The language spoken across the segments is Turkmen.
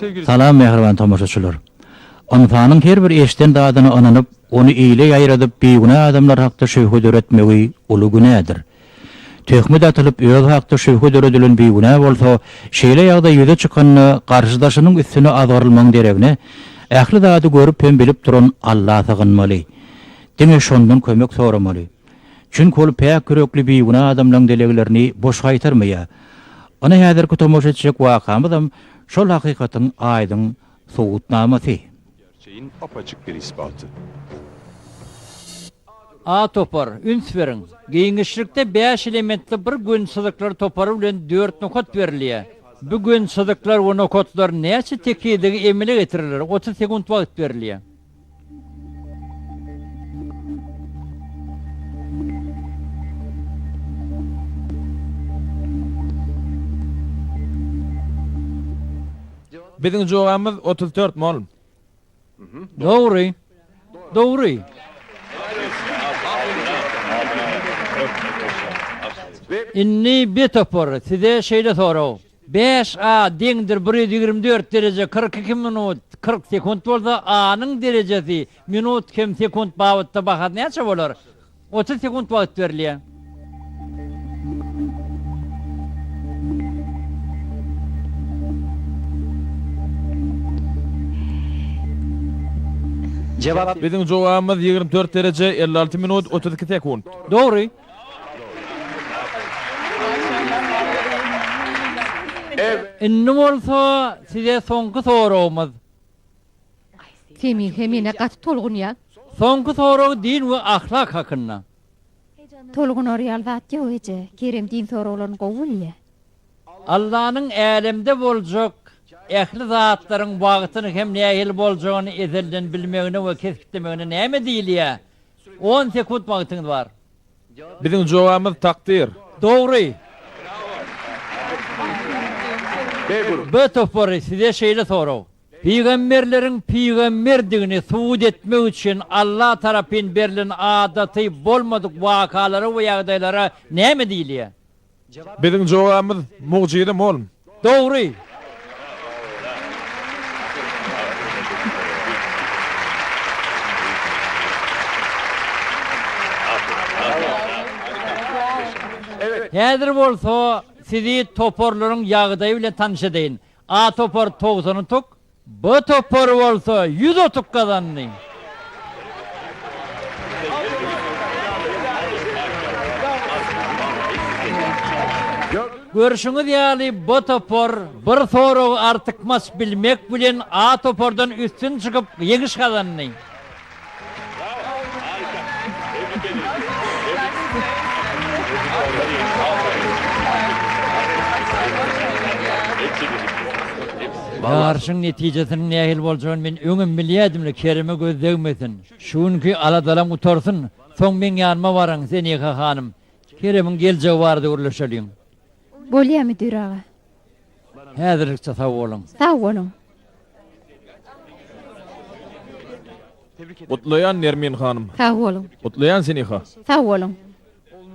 Salam mähriban tomaşaçylar. Ynsanyň her bir eşden zadyna ynanyp, ony ile ýaýradyp bigünä adamlar hakda şübhe döretmegi uly günädir. Töhmet atylyp özi hakda şübhe döredilen bigünä bolsa, şeýle ýagdaý ýüze çykanda garşydaşynyň üstüne azgyrylmagyň deregine, ähli zady görüp hem bilip duran Alla sygynmaly. Diňe şondan kömek soramaly. Çünki ol päk ýürekli bigünä adamlaň dileglerini boş gaýtarmaýar. Ynha häzirki tomaşa etjek wakamyzam şol hakykatyň aýdyň subutnamasy. Gerçeğin apaçyk bir ispatı. A topar, üns beriň! Giňişlikde bäş elementli bir gön çyzyklar topary bilen dört nokat berilýär. Bu gön çyzyklar we nokatlar näçe tekizligi emele getirirler? 30 sekunt wagt berilýär. Biziň jogabymyz 34 mol. Dogry. Dogry. Indi B topary, size şeýle sorag. Bäş A deňdir 124 dereje 42 minut 40 sekunt bolsa, A-nyň derejesi minut hem sekunt babatda bahasy näçe bolar? 30 sekunt wagt berilýär. Biziň jogabymyz 24 dereje 56 minut 32 sekunt. Dogry. Indi bolsa size soňky soragymyz. Semihe menä gaty tolgunýa. Soňky sorag din we ahlak hakynda. Tolgunar ýaly zat ýok eje, Kerem din soraglaryny gowy bilýä. Allanyň älemde boljak ähli zatlaryň wagtyny hem nähili boljagyny ezelden bilmegine we kesgitlemegine näme diýilýär? On sekunt wagtyňyz bar. Biziň jogabymyz takdyr. Dogry. B topary size şeýle sorag. Pygamberleriň pygamberdigini subut etmek üçin Alla tarapyn berlen adaty bolmadyk wakalara we ýagdaýlara näme diýilýär? Biziň jogabymyz mugjyza molm. Dogry. Häzir bolsa sizi toparlaryň ýagdaýy bilen tanyş edeýin. A topary 90 utuk, B topary bolsa 100 utuk gazandy. Görşüňiz ýaly, B topar bir soragy artykmaç bilmek bilen A topardan üstün çykyp, ýeňiş gazandy. Ýaryşyň netijesiniň nähili boljagyny men öňem bilýärdim-le, Kereme göz degmesin. Şu günki aladalaň gutarsyn, soň meň ýanyma baryň, Zeniha hanym. Keremiň geljegi barada gürleşeliň. Bolýa, müdir aga. Häzirlikçe sag boluň. Sag boluň. Gutlaýan Nermin hanym. Sag boluň. Gutlaýan Seniha. Sag boluň.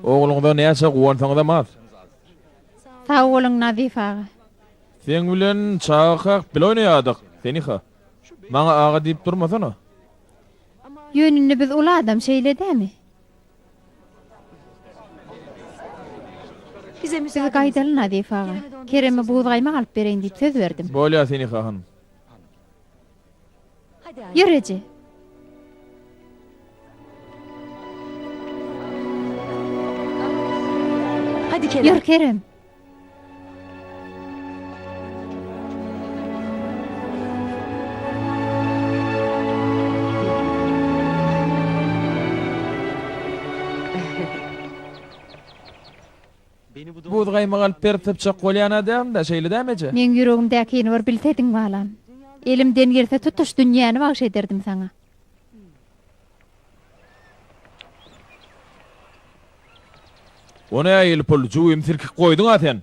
Ogluňyza näçe guwansaňyzam az. Sag boluň Nazif aga. Seň bilen çagakak bile oýnaýardyk, Seniha. Maňa aga diýip durmasana. Ýöne indi biz uly adam, şeýle dämi? Biz gaýdaly Nazif aga. Kereme buzgaýmak alyp bereýin diýip söz berdim. Bolýar Seniha hanym. Ýör eje. Ýör Kerem. Buz gaýmak alyp berip sypjak bolýan-a dälmi-dä, şeýle dämi eje? Meň ýüregimdäkini bir bilsediň balam. Elimden gelse tutuş dünýäni bagş ederdim saňa. O nähili pul, jübimi silkip goýduň-a sen.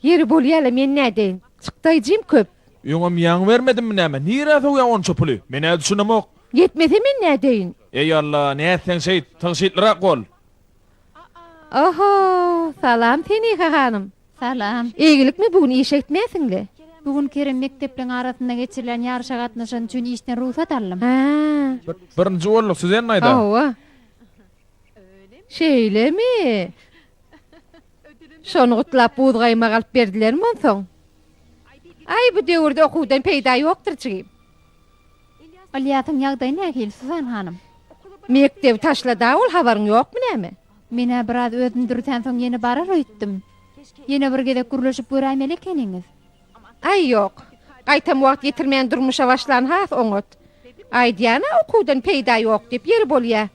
Ýeri bolýa-la, men nädeýin? Çykdaýjym köp. Öňem ýaňy bermedimmi näme? Nirä sowýaň onça puly? Men-ä düşünemok. Ýetmese men nädeýin? Eý Alla, nätseň şeýt, tygşytlyrak bol. Oho, salam Seniha hanym. Salam. Eýgilikmi bu gün işe gitmänsiň-le? Bu gün Kerem mekdepleň arasynda geçirilen ýaryşa gatnaşany üçin işden rugsat aldym. Hä. Birinji bolduk Süzen daýza. Hawa. Şeýlemi? Şony gutlap buz-gaýmak alyp berdilermi onsoň? Aý, bu döwürde okuwdan peýda ýokdur jigim. Ylýasyň ýagdaýy nähili, Suzan hanym? Mekdebi taşlad-a ol, habaryň ýokmy näme? Men-ä biraz özüni dürsänsoň ýene barar öýtdüm. Ýene bir gezek gürleşip göräýmeli ekeniňiz. Aý, ýok. Gaýtam wagt ýitirmän durmuşa başlan has oňat. Aýdýan-a okuwdan peýda ýok diýip, ýeri bolýa.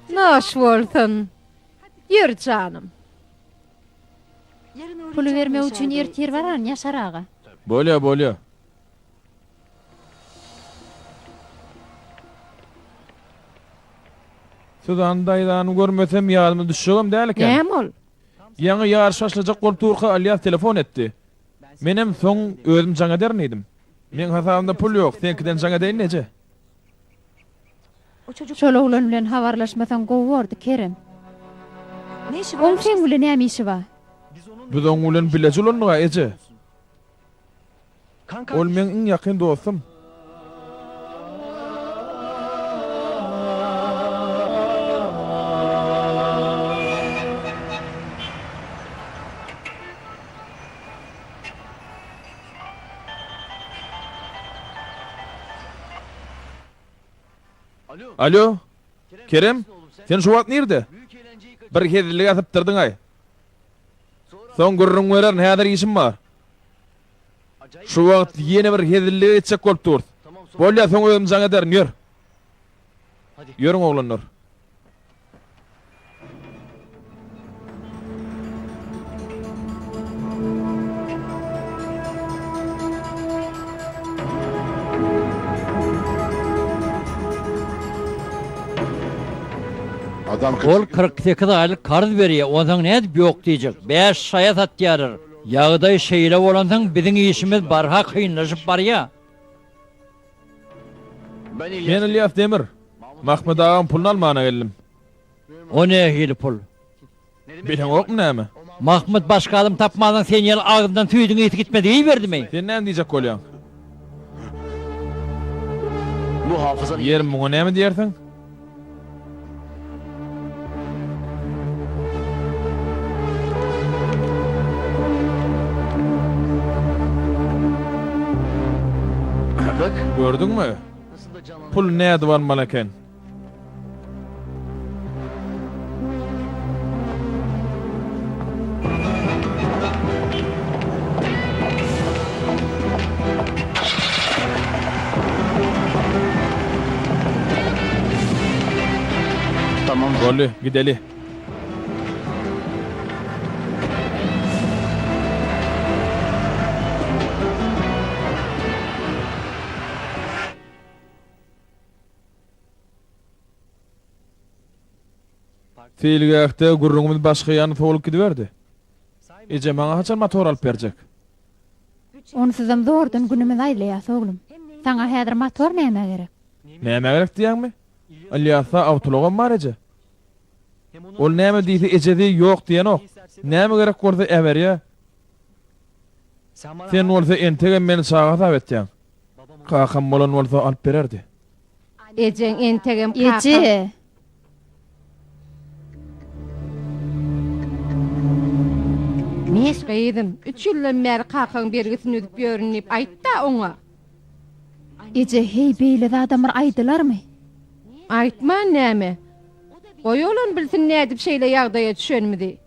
Noş bolsun. Ýör janym. Puly bermek üçin ertir bararyn, Ýaşar aga. Bolýa, bolýa. Suzan daýzany görmesem ýadyma düşjegem däl eken. Näme ol? Ýaňy ýaryş başlajak bolup durka Ylýas telefon etdi. Menem soň özüm jaň ederin diýdim. Meň hasabymda pul ýok, seňkiden jaň edeýin eje. Şol oglan bilen habarlaşmasaň gowy bordy, Kerem. Oň seň bilen näme işi bar? Biz oň bilen bileje ulandyg-a, eje. Ol meň iň ýakyn dostum. Alo, Kerem, sen şu wagt nirde? Bir hezillige sypdyrdyň-aý. Soň gürrüň bererin, häzir işim bar. Şu wagt ýene bir hezillige gitjek bolup durus. Bolýa, soň özüm jaň ederin, ýör. Ýörüň oglanlar. Ol 48 aýlyk karz berýär, onsoň nädip ýok diýjek. Bäş şaýa satýarlar. Ýagdaý şeýle bolansoň biziň işimiz barha kynlaşyp barýar. Men Ylýas Demir. Mahmyt agaň puluny almana geldim. O nähili pul? Bileňokmy näme? Mahmyt başga adam tapmansoň sen ýaly agzyndan süýdüň ysy gitmez diýiberdimi? Sen näme diýjek bolýaň? Ýeri muňa näme diýersiň? Gördüňmi? Pul nädip almaly eken? Boldy, gideli. Seýilgähde gürrüňimiz başga ýana sowlup gidiberdi. Eje maňa haçan motor alyp berjek? Onsuzam zordan günümizi aýlaýas, oglum. Saňa häzir motor nämä gerek? Nämä gerek diýýäňmi? Ylýasda awtoulagam bar eje. Ol näme diýse ejesi ýok diýenok. Näme gerek bolsa äberýä. Sen bolsa entegem meni çaga hasap etýäň. Kakam bolan bolsa alyp bererdi. Ejeň entegem kakam. Eje! Gyzym, üç ýyldan bäri kakaň bergisini üzüp ýörün diýip aýt-da oňa. Eje, heý, beýle zadam bir aýdylarmy? Aýtman näme? Goý olam bilsin nädip şeýle ýagdaýa düşenimizi.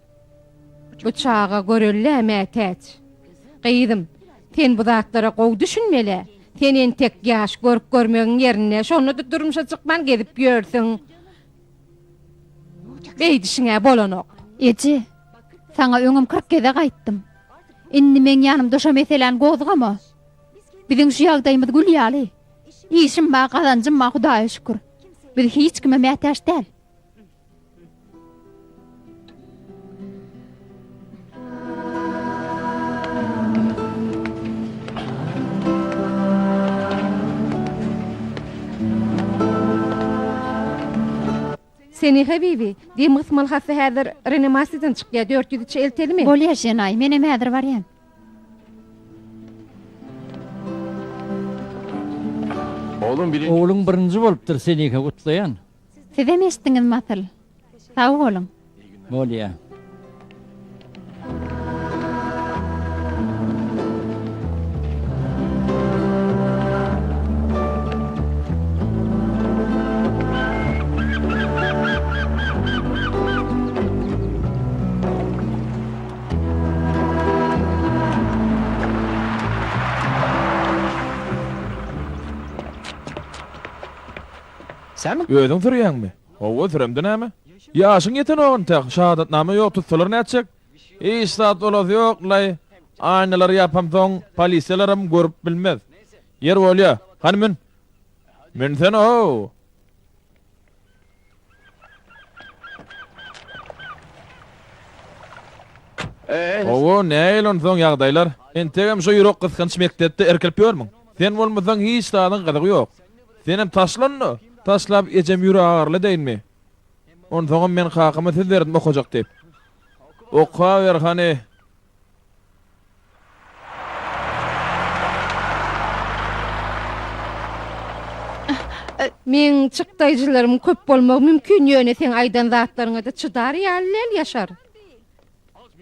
Bu çaga görellä mätäç. Gyzym, sen bu zatlara gowy düşünmeli. Sen entek ýaş, görk-görmegiň ýerinde, şonda-da durmuşa çykman gezip ýörsüň. Beýdişiň-ä bolanok. Eje, saňa öňem 40 gezek aýtdym. Indi meň ýanymda şo meseläni gozgama. Biziň şu ýagdaýymyz gül ýaly. Işim bar, gazanjym bar, Hudaýa şükür. Biz hiç kime mätäç däl. Seniha bibi, dem gysmaly hassa häzir reanimasiýadan çykýar, 403-e eltelimi? Bolýar, Şenaý, menem häzir barýan. Ogluň birinji bolupdyr Senikä gutlaýan. Sizem eşitdiňizmi asyl? Sag boluň. Bolýa. Özüň sürýäňmi? Hawa, süremde näme? Ýaşyň ýetenok entek, şahadatnama ýok, tutsalar nätjek? Hiç zat bolasy ýok-laý. Aýnalary ýapamsoň, polisiýalaram görüp bilmez. Ýer bolýa. Hany mün. Münsene-ow! Hawa, nähili onsoň ýagdaýlar? Entegem şo ýürek gysgynç mekdepde irkilip ýörmüň? Sen bolmasaň hiç zadyň gyzygy ýok. Senem taşla onda! Taşlap ejem ýüregagyryly edeýinmi? Onsoňam men kakama söz berdim okajak diýip. Okaber hany. Meň çykdaýjylarymyň köp bolmagy mümkin, ýöne seň aýdan zatlaryňa-da çydar ýaly däl, Ýaşar.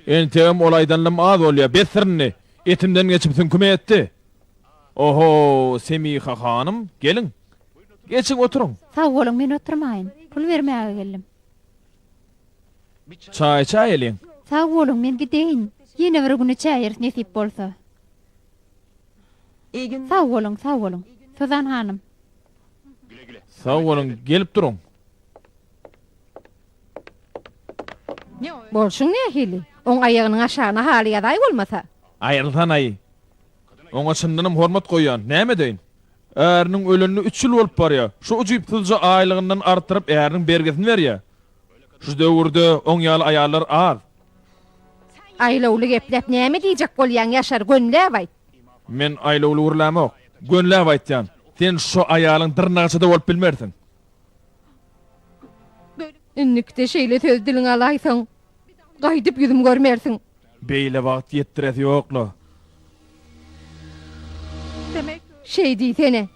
Entegem ol aýdanlarym az bolýar. Besdir indi. Etimden geçip süňküme ýetdi. Oho, Semiha hanym, geliň. Geçiň, oturyň. Sag boluň, men oturmaýyn. Pul bermäge geldim. Çaý içäýeliň. Sag boluň, men gideýin. Ýene bir gün içäýeris nesip bolsa. Sag boluň, sag boluň. Suzan hanym. Sag boluň, gelip duruň. Bolşuň nähili? Oň aýagynyň aşagyna haly ýazaý bolmasa. Aýrylsanaý. Oňa çyndanam hormat goýýan. Näme edeýin? Äriniň ölenine üç ýyl bolup barýar. Şu ujypsyzja aýlygyndan artdyryp äriniň bergisini berýär. Şu döwürde oň ýaly aýallar az. Aýlawly gepläp näme diýjek bolýaň Ýaşar gönüläp aýt. Men aýlawly gürlämok. Gönüläp aýtýan. Sen şo aýalyň dyrnagyça-da bolup bilmersiň. Indikide şeýle söz diliňe alaýsaň, gaýdyp ýüzüm görmersiň. Beýle wagt ýetdiresi ýok-la. Şeý diýsene.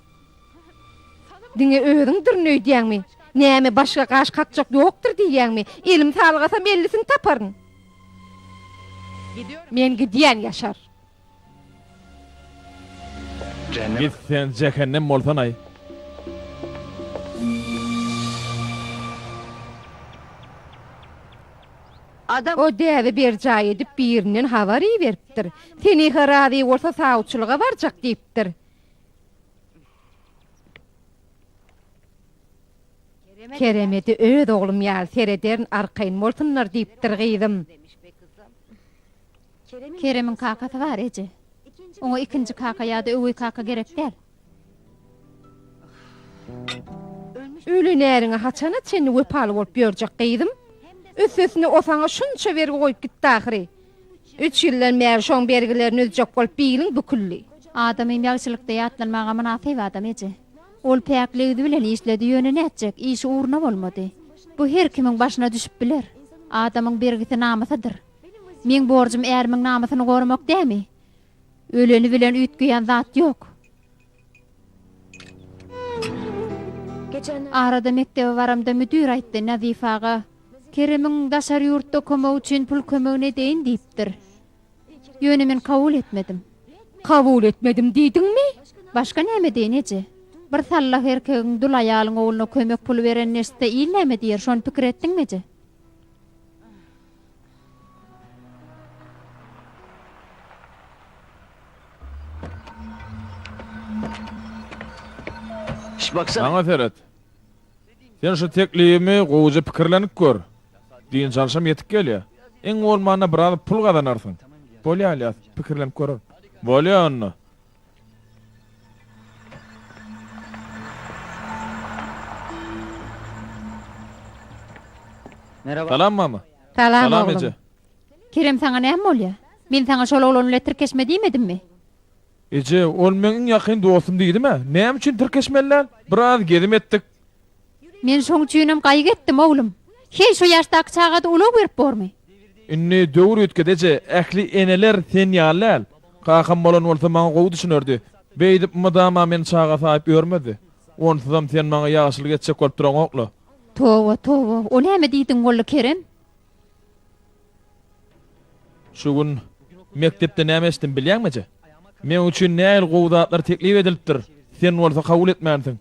Diňe özüňdirin öýdýäňmi? Näme başga gaş kakjak ýokdur diýýäňmi? Elim salgasam ellisini taparyn. Men gidýän, Ýaşar. Git sen jähennem bolsanaý. O däbi berjaý edip birinden habar iberipdir. Seniha razy bolsa sawçylyga barjak diýipdir. Keremede öz oglum ýaly serederin arkaýyn bolsunlar diýipdir gyzym. Keremiň kakasy bar eje. Oňa ikinji kaka ýa-da öweý kaka gerek däl. Ölen äriňe haçana çenli wepaly bolup ýörjek gyzym? Üstesine o saňa şunça bergi goýup gitdi ahyry. Üç ýyldan bäri şoň bergilerini üzjek bolup biliň büküldi. Adamym ýagşylykda ýatlanmaga mynasyp adam eje. Ol päkligidi bilen işledi ýöne nätjek, işi ugruna bolmady. Bu her kimiň başyna düşüp biler. Adamyň bergisi namysydyr. Meň borjum ärimiň namysyny goramak dämi? Öleni bilen üýtgeýän zat ýok. Arada mekdebe baramda müdir aýtdy, Nazif aga, Keremiň daşary ýurtda okamagy üçin pul kömegini edeýin diýipdir. Ýöne men kabul etmedim. Kabul etmedim diýdiňmi? Başga näme edeýin, eje? Bir sallah erkegiň dul aýalyň ogluna kömek puly berenini eşitse il näme diýer, şony pikir etdiňmi, eje? Maňa seret. Sen şu teklibimi gowuja pikirlenip gör. Dynç alşam ýetip gelýär. Iň bolmanda biraz pul gazanarsyň. Bolýa, Ylýas, pikirlenip görerin. Bolýa onda. Salam mama. Salam Salam oglum. eje. Kerem saňa näme bolýa? Men saňa şol oglan bilen tirkeşme diýmedimmi? Eje, ol meň iň ýakyn dostum diýdim-ä. Näme üçin tirkeşmeli däl? Biraz gezim etdik. Men şoň üçinem gaýgy etdim, oglum. Heý, şo ýaşdaky çaga-da ulag berip bormy? Indi döwür üýtgedi, eje. Ähli eneler sen ýaly däl. Kakam bolan bolsa maňa gowy düşünerdi. Beýdip mydama meni çaga saýyp ýörmezdi. Onsuzam sen maňa ýagşylyk etjek bolup duraňok-la. Toba, toba, o näme diýdiň boldy, Kerem? Şu gün mekdepde näme eşitdim bilýäňmi, eje? Meň üçin nähili gowy zatlar teklip edilipdir, sen bolsa kabul etmänsiň.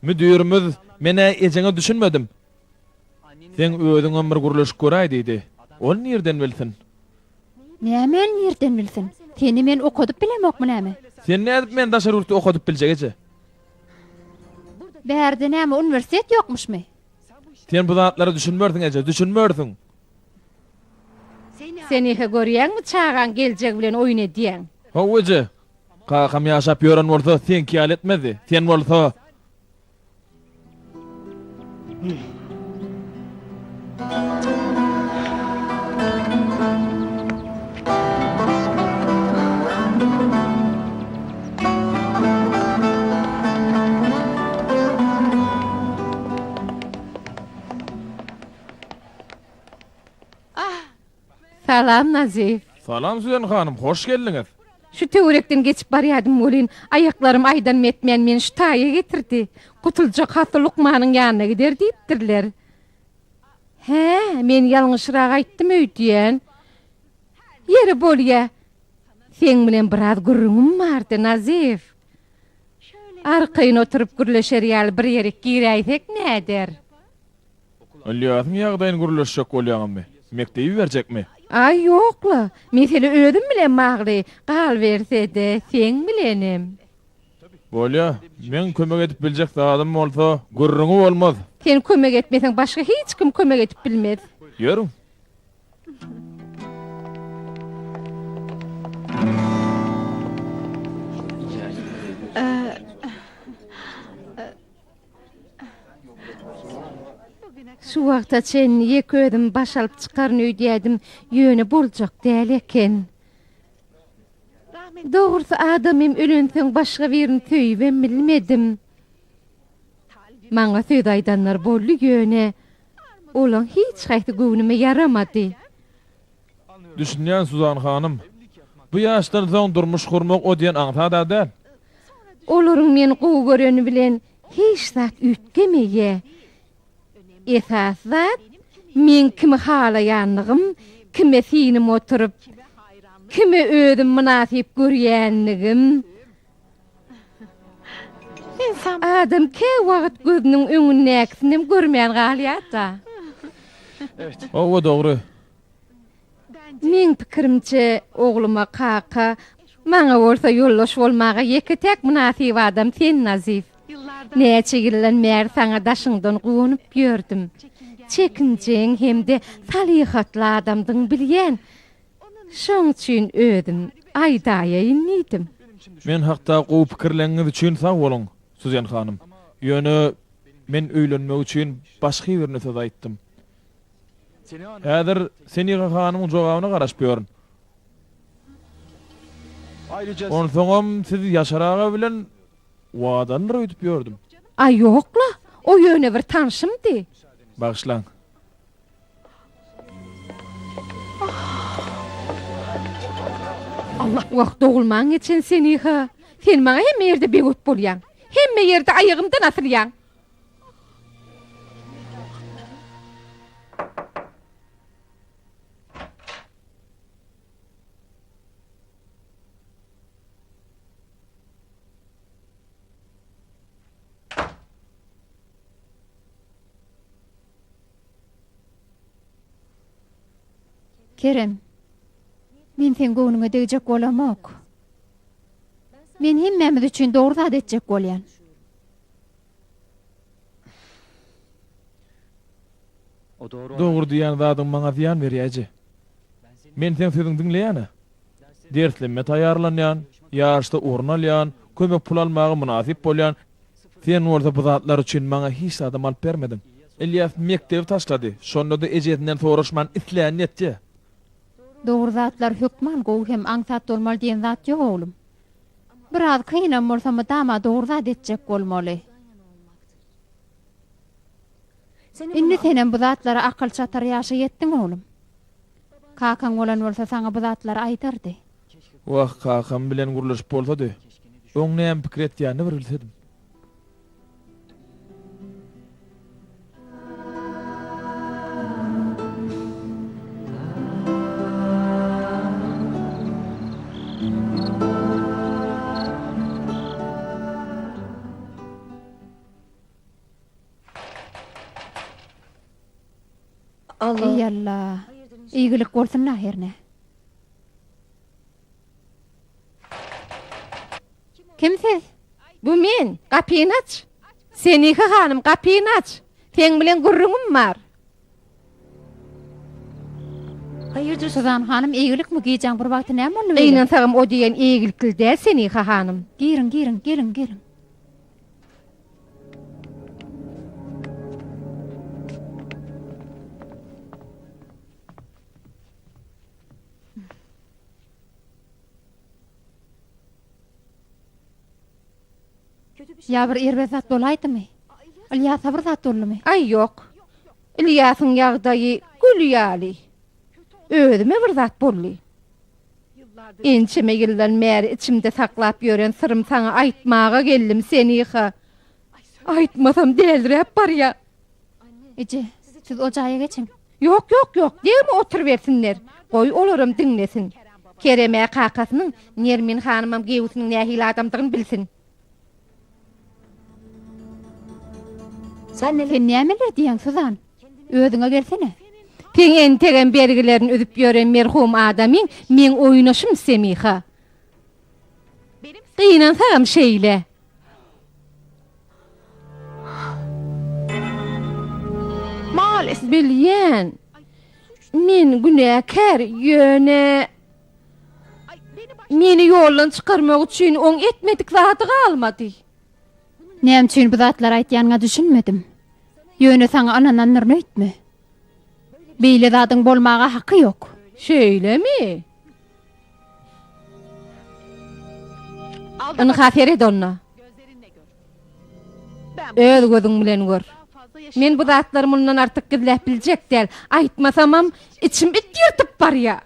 Müdirimiz, Men-ä ejeňe düşünmedim. Seň özüňem bir gürleşip göräý diýdi. Ol nirden bilsin? Nämäni nirden bilsin? Seni men okadyp bilemokmy näme? Sen nädip meni daşary ýurtda okadyp biljek eje? Bärde näme uniwersitet ýokmuşmy? Sen bu zatlara düşünmersiň eje, düşünmersiň. Senihe görýäňmi çagaň geljegi bilen oýun edýäň. Hawa eje. Kakam ýaşap ýören bolsa seňki ýaly etmezdi. Sen bolsa. Salam Nazif. Salam Süzen hanym, hoş geldiňiz. Şu töwerekden geçip barýadym welin, aýaklarym aýdanmy etmän meni şu taýa getirdi. Gutuljak hassa lukmanyň ýanyna gider diýipdirler. Hä, men ýalňyşrak aýtdym öýdýän. Ýeri bolýa. Seň bilen biraz gürrüňim bardy, Nazif. Arkaýyn oturyp gürleşer ýaly bir ýerik giräýsek näder? Ylýasyň ýagdaýyny gürleşjek bolýaňyzmy? Mekdebe iberjekmi? Aý, ýok-la. Mesele özüm bilen bagly. Galyberse-de, seň bilenem. Bolýa. Meň kömek edip biljek zadym bolsa, gürrüňi bolmaz. Sen kömek etmeseň, başga hiç kim kömek edip bilmez. Ýörüň. Şu wagta çenli ýeke özüm baş alyp çykaryn öýdýädim, ýöne boljak däl eken. Dogrusy adamym ölensoň başga birini söýübem bilmedim. Maňa söz aýdanlar boldy ýöne olaň hiç haýsy göwnüme ýaramady. Düşünýän Suzan hanym. Bu ýaşdan soň durmuş gurmak o diýen aňsat-a däl. Olaryň meni gowy göreni bilen hiç zat üýtgemeýä. Esasy zat, meň kimi halaýanlygym, kime synym oturyp, kime özüm mynasyp görýänligim. Adam käwagt gözüniň öňündäkisinem görmän galýar-da. Hawa, dogry. Meň pikirimçe, ogluma kaka, maňa bolsa ýoldaş bolmaga ýeke-täk mynasyp adam sen, Nazif. Näçe ýyldan bäri saňa daşyňdan guwanyp ýördüm. Çekinjeň hem-de salyhatly adamdygyňy bilýän. Şoň üçin özüm aýdaýaýyn diýdim. Men hakda gowy pikirleňiňiz üçin sag boluň, Suzen hanym. Ýöne men öýlenmek üçin başga birine söz aýtdym. Häzir Seniha hanymyň jogabyna garaşyp ýörün. Onsoňam siz Ýaşar aga bilen wadalydyr öýdüp ýördüm. Aý ýok-la, o ýöne bir tanşymdy. Bagyşlaň. Wah, dogulman geçen Seniha, sen maňa hemme ýerde böwet bolýaň. Hemme ýerde aýagymdan asylýaň. Kerem, men seň göwnüňe degjek bolamok. Men hemmämiz üçin dogry zat etjek bolýan. Dogry diýýän zadyň maňa zyýan berýä eje. Men seň sözüňi diňleýän-ä. Derslemä taýýarlanýan, ýaryşda orun alýan, kömek pul almaga mynasyp bolýan. Sen bolsa bu zatlar üçin maňa hiç zadam alyp bermediň. Ylýas mekdebi taşlady, şonda-da ejesinden soraşman islänini etýä. Dogry zatlar hökman gowy hem aňsat bolmaly diýen zat ýok oglum. Biraz kynam bolsa mydama dogry zat etjek bolmaly. Indi senem bu zatlara akyl çatar ýaşa ýetdiň oglum. Kakaň bolan bolsa saňa bu zatlary aýdardy. Wah kakam bilen gürleşip bolsady. Oň näme pikir etýänini bir bilsedim. Eý Alla, eýgilik bolsun-da hernä. Kim siz? Bu men, gapyny aç. Seniha hanym, gapyny aç. Seň bilen gürrüňim bar. Suzan hanym, eýgilikmi, gijäň bir wagty näme boldy beýle? Gynansagam o diýen eýgilikli däl, Seniha hanym. Giriň, giriň, geliň, geliň. Ýa bir erbet zat bolaýdymy? Ylýasa bir zat boldumy? Aý ýok. Ylýasyň ýagdaýy gül ýaly. Özüme bir zat boldy. Ençeme ýyldan bäri içimde saklap ýören syrym saňa aýtmaga geldim, Seniha. Aýtmasam däldiräp barýa. Eje, siz o jaýa geçiň. Ýok, ýok, ýok, degme oturybersinler. Goý olaram diňlesin. Kerem-ä kakasynyň, Nermin hanymam gewsiniň nähili adamdygyny bilsin. Sen nämeler diýýäň, Suzan? Özüňe gelsene. Seň entegem bergilerini üzüp ýören merhum adamyň meň oýnaşym, Semiha. Gynansagam şeýle. Bilýän, men günäkär, ýöne meni ýoldan çykarmak üçin oň etmedik zady galmady. Näme üçin bu zatlary aýtýanyňa düşünmedim. Ýöne saňa ynanandyryn öýtme. Beýle zadyň bolmaga haky ýok. Şeýlemi? Ynha seret onda. Öz gözüň bilen gör. Men bu zatlary mundan artyk gizläp biljek däl. Aýtmasamam, içim it ýyrtyp barýa.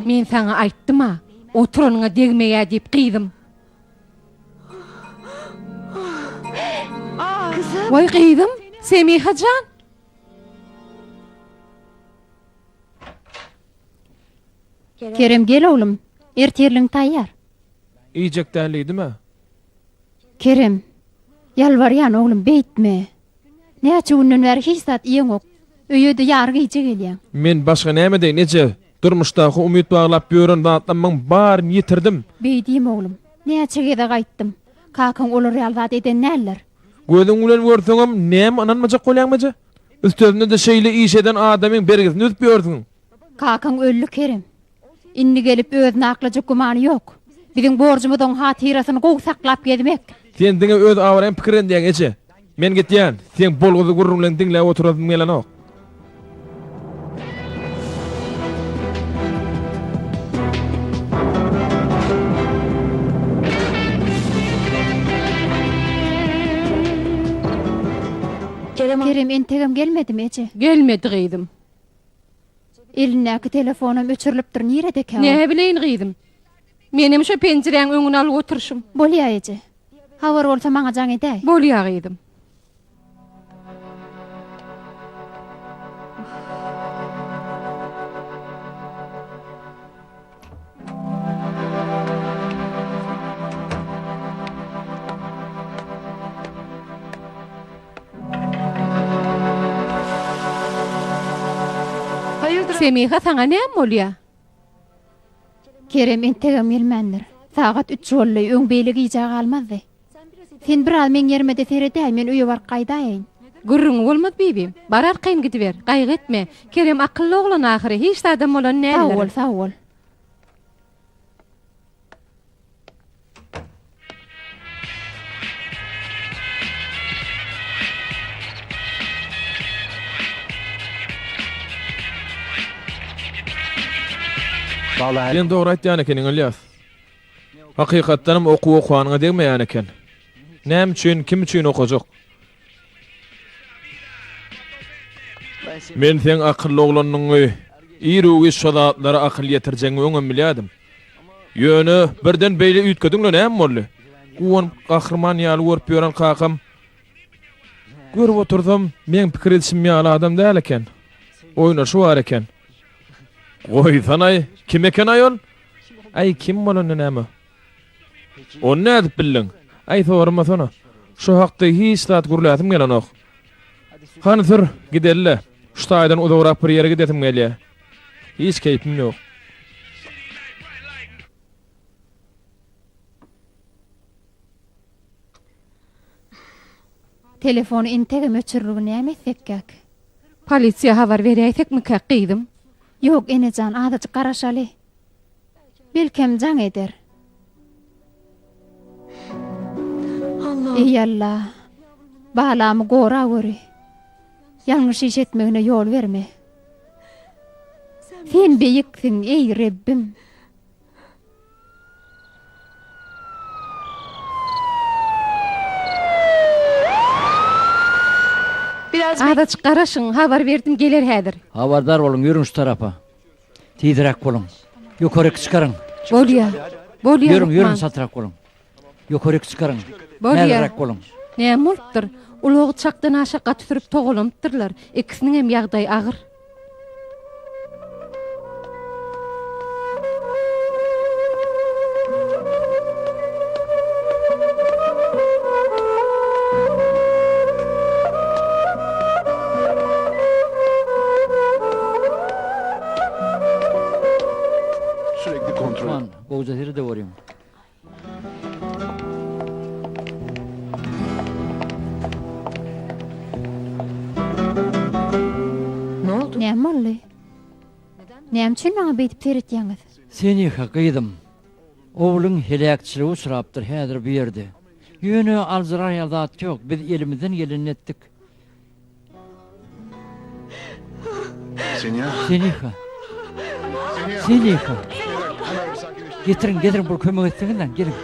Men saňa aýtdym-a, oturanyňa degmeýä diýip, gyzym. Waý gyzym, Semiha jan. Kerem gel oglum, ertirligiň taýýar. Iýjek däl diýdim-ä. Kerem, ýalbarýan oglum, beýtme. Näçe günden bäri hiç zat iýeňok. Öýe-de ýary gije gelýäň. Men başga näme edeýin, eje? Durmuşdaky umyt baglap ýören zatlamyň baryny ýitirdim. Beý diýme, oglum. Näçe gezek aýtdym. Kakaň olar ýaly zat eden däldir. Gözüň bilen görseňem, näme ynanmajak bolýaň, eje? Üstesine-de şeýle iş eden adamyň bergisini üzüp ýörsüň. Kakaň öldi, Kerem. Indi gelip özüni aklajak gümany ýok. Biziň borjumyz oň hatyrasyny gowy saklap gezmek. Sen diňe öz abraýyň pikir edýäň eje. Men gitýän. Seň bolgusyz gürrüňleňi diňläp oturasym gelenok. Kerem entegem gelmedimi eje? Gelmedi gyzym. Elindäki telefonam öçürilipdir, niredekä ol? Näbileýin gyzym. Menem şo penjiräň öňüne alyp oturyşym. Bolýa eje. Habar bolsa maňa jaň edäý. Bolýa gyzym. Semiha saňa näme bolýa? Kerem entegem gelmändir. Sagat üç boldy, öň beýle gijä galmazdy. Sen biraz meň ýerime-de seredäý, men öýe baryp gaýdaýaýyn. Gürrüňi bolmaz bibim. Bar arkaýyn gidiber, gaýgy etme. Kerem akylly oglan ahyry, hiç zadam bolan däldir. Sag bol, sag bol. Sen dogry aýtýan ekeniň Ylýas. Hakykatdanam okuw okanyňa degmeýän eken. Näme üçin, kim üçin okajak? Men seň akylly oglandygyňy, iru-giç şo zatlara akyl ýetirjegiňi öňem bilýärdim. Ýöne birden beýle üýtgediň-le näme boldy? Guwanyp gahryman ýaly görüp ýören kakam görüp otursam meň pikir edişim ýaly adam däl eken. Oýnaşy bar eken. Goýsanaý, kim eken-aý ol? Aý, kim bolanda näme? Ony nädip bildiň? Aý, soramasana. Şo hakda hiç zat gürläsim gelenok. Hany sür, gideli-le. Şu taýdan uzagrak bir ýere gidesim gelýär. Hiç keýpim ýok. Telefony entegem öçürilgi näme etsekkäk? Polisiýa habar beräýsekmikäk gyzym? Ýok enejan azajyk garaşaly. Belkem jaň eder. Eý Alla! Balamy goraweri. Ýalňyş iş etmegine ýol berme. Sen beýiksiň, eý Rebbim! Azajyk garaşyň, habar berdim, geler häzir. Habardar boluň, ýörüň şu tarapa. Tizräk boluň. Ýokaryk çykaryň. Bolýa. Bolýa, Ýörüň, ýörüň, lukman. çaltrak boluň. Ýokaryk çykaryň. Bolýa. Näzräk boluň. Näme bolupdyr? Ulagy çakdan aşa gaty sürüp togalanypdyrlar. Ikisiniň hem ýagdaýy agyr. Lukman, gowja serede görýň. Näme boldy? Näme üçin maňa beýdip seretýäňiz? Seniha, gyzym, ogluň heläkçilige uçrapdyr, häzir bu ýerde. Ýöne aljyrar ýaly zat ýok, biz elimizden gelenini etdik. Seniha. Seniha. Getiriň, getiriň, bir kömek etseňizläň, geliň.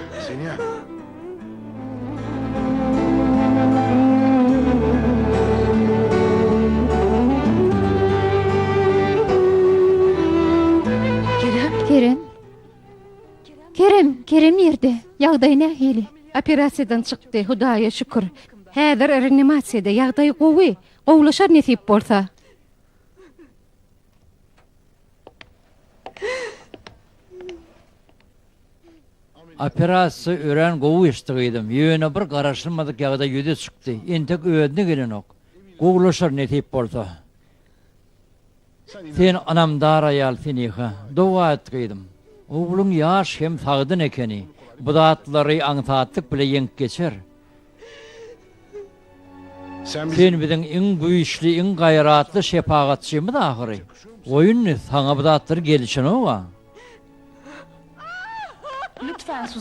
Kerem. Kerem, Kerem nirde? Ýagdaýy nähili? Operasiýadan çykdy, Hudaýa şükür. Häzir reanimasiýada, ýagdaýy gowy. Gowulaşar nesip bolsa. Operasiýa örän gowy geçdi gyzym. Ýöne bir garaşylmadyk ýagdaý ýüze çykdy. Entek özüne gelenok. Gowulaşar nesip bolsa. Sen ynamdar aýal Seniha. Doga et gyzym. Ogluň ýaş hem sagdyn ekeni. Bu zatlary aňsatlyk bile ýeňip geçer. Sen biziň iň güýçli, iň gaýratly şepagatçymyz ahyry. Goý indi, saňa bu zatlar gelişenog-a.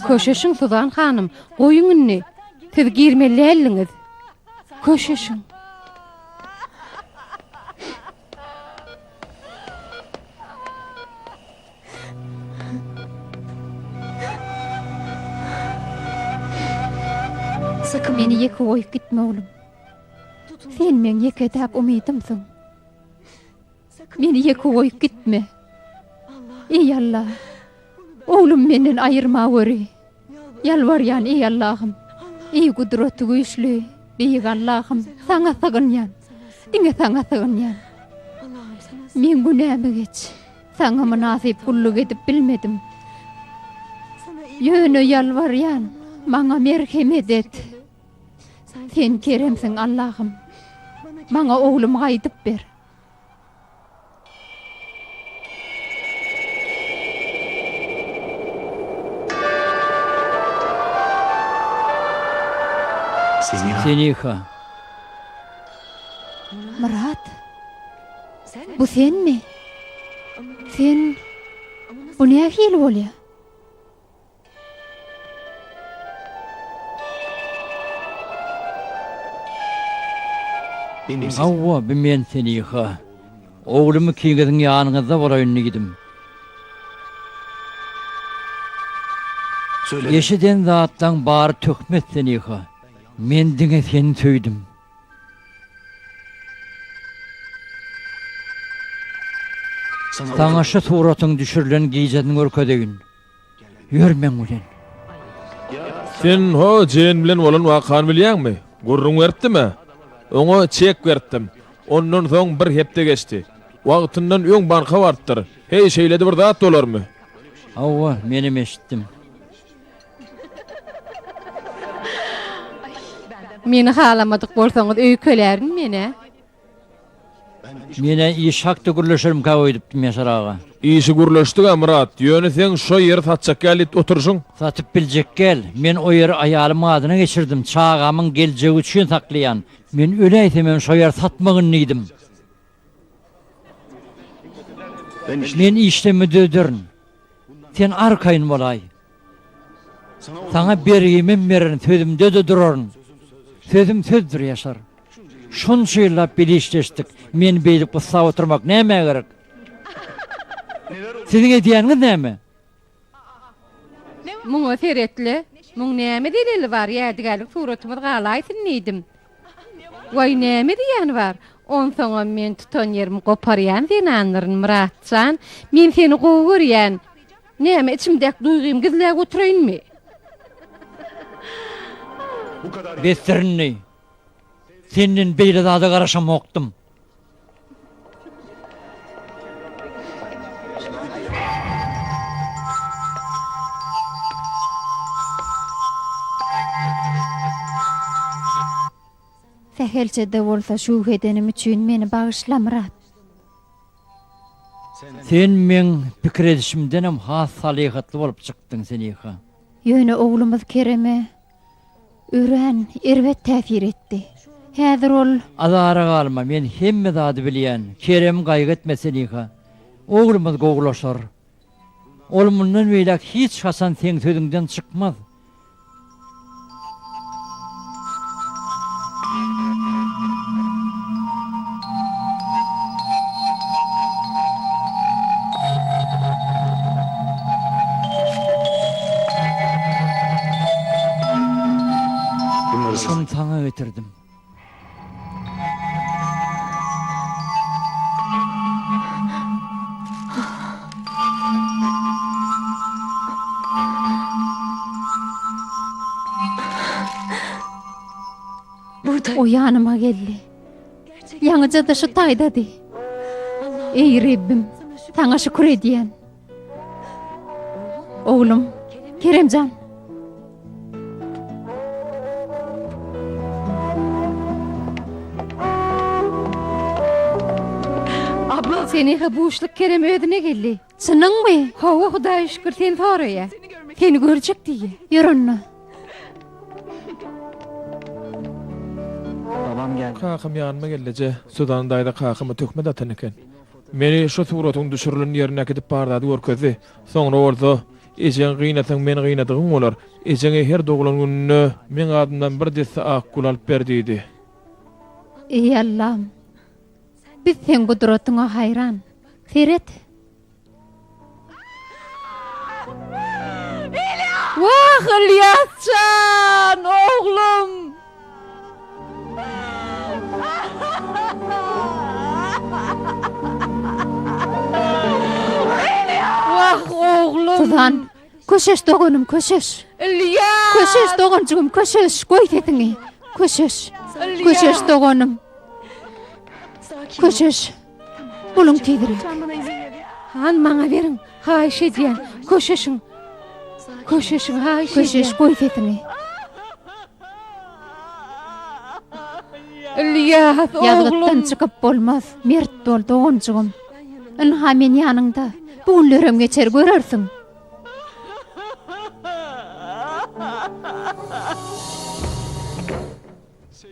Köşeşiň, Suzan hanym, goýuň indi. Siz girmeli däldiňiz. Köşeşiň. Meni ýeke goýup gitme oglum. Sen meň ýeke-täk umydymsyň. Meni ýeke goýup gitme. Eý Alla! Oglumy menden aýyrmaweri. Ýalbarýan, eý Allahym! Eý gudraty güýçli, beýik Allahym, Saňa sygynýan. Diňe Saňa sygynýan. Meň günämi geç. Saňa mynasyp gulluk edip bilmedim. Ýöne ýalbarýan, maňa merhemet et. Sen keremsiň Allahym. Maňa oglumy gaýdyp ber. Seniha. Myrat. Bu senmi? Sen Bu nähili bolýar? Hawa, bu men Seniha. Oglum ikiňiziň ýanyňyzda bolaýyn diýdim. Eşiden zatlaň bary töhmet Seniha. Men diňe seni söýdüm. Saňa şu suratyň düşürilen gijesini görkezeýin. Ýör meň bilen. Sen ho Jane bilen bolan wakany bilýäňmi? Gürrüň beripdim-ä. Oňa çek beripdim. Ondan soň bir hepde geçdi. Wagtyndan öň banka barypdyr. Heý, şeýle-de bir zat bolarmy? Hawa, menem eşitdim. Meni halamadyk bolsaňyz öýkelärin men-ä. Men-ä iş hakda gürleşerimkä öýdüpdim, Ýaşar aga. Işi gürleşdig-ä, Myrat, ýöne seň şo ýeri satjak ýaly edip oturyşyň. Satyp biljek gel. Men o ýeri aýalymyň adyna geçirdim, çagamyň geljegi üçin saklaýan. Men öläýsemem şo ýeri satmagyn diýdim. Men işdemi düzederin. Sen arkaýyn bolaý. Saňa bergimem bererin, sözümde-de duraryn. Sözüm sözdür, Ýaşar. Şunça ýyllap bile işleşdik. Meni beýdip gyssap oturmak nämä gerek? Siziň edýäniňiz näme? Muňa seret-le, muň näme zeleli bar, ýadygärlik suratymyz galaýsyn diýdim. Waý, näme zyýany bar? Onsoňam men tutan ýerimi goparýan zenandyryn, Myrat jan. Men seni gowy görýän. Näme, içimdäki duýgymy gizläp oturaýynmy? Besdir indi. Senden beýle zada garaşamokdym. Sähelçe-de bolsa şübhe edenim üçin meni bagyşla, Myrat. Sen meň pikir edişimdenem has salyhatly bolup çykdyň, Seniha. Ýöne oglumyz Kereme örän erbet täsir etdi. Häzir ol. Azara galma, men hemme zady bilýän. Keremi gaýgy etme, Seniha. Oglumyz gowulaşar. Ol mundan beýläk hiç haçan seň sözüňden çykmaz. Şuny saňa getirdim. O ýanyma geldi. Ýaňyja-da şu taýdady. Eý, Rebbim, saňa şükür edýän. Oglum, Keremjan. Seniha buşluk Kerem özüne geldi. Çynyňmy? Hawa, Hudaýa şükür, seni soraýa. Seni görjek diýýä. Ýör onda. Kakam ýanyma geldi, eje. Suzan daýza kakama töhmet atan eken. Meni şu suratyň düşürilen ýerine äkidip bar zady görkezdi. Soňra bolsa, Ejeňi gynasaň meni gynadygyň bolar. Ejeňe her doglan gününde meň adymdan bir desse ak gül alyp ber diýdi. Eý Allam! Biz seň gudratyňa haýran. Seret! Wah, Ylýas jan, oglum! Wah, oglum! Suzan, köşeş doganym, köşeş. Ylýas! Köşeş doganjygym, köşeş, goý sesiňi. Köşeş. Köşeş doganym. Köşeş. Boluň tizräk. Han, maňa beriň, haýyş edýän. Köşeşiň. Köşeşiň, haýyş edýän. Köşeş, goý sesiňi. Ylýas, oglum. Ýazgytdan çykyp bolmaz. Mert bol, doganjygym. Ynha, men ýanyňda. Bu günlerem geçer, görersiň.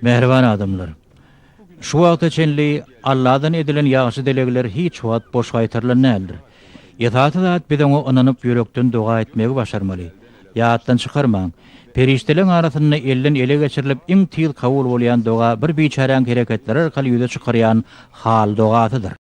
Mähriban adamlar! Şu wagta çenli Alladan edilen ýagşy dilegler hiç wagt boş gaýtarylan däldir. Esasy zat biz oňa ynanyp ýürekden doga etmegi başarmaly. Ýatdan çykarmaň, perişdeleň arasynda elden ele geçirilip iň tiz kabul bolýan doga bir biçäräň hereketleri arkaly ýüze çykarýan hal dogasydyr.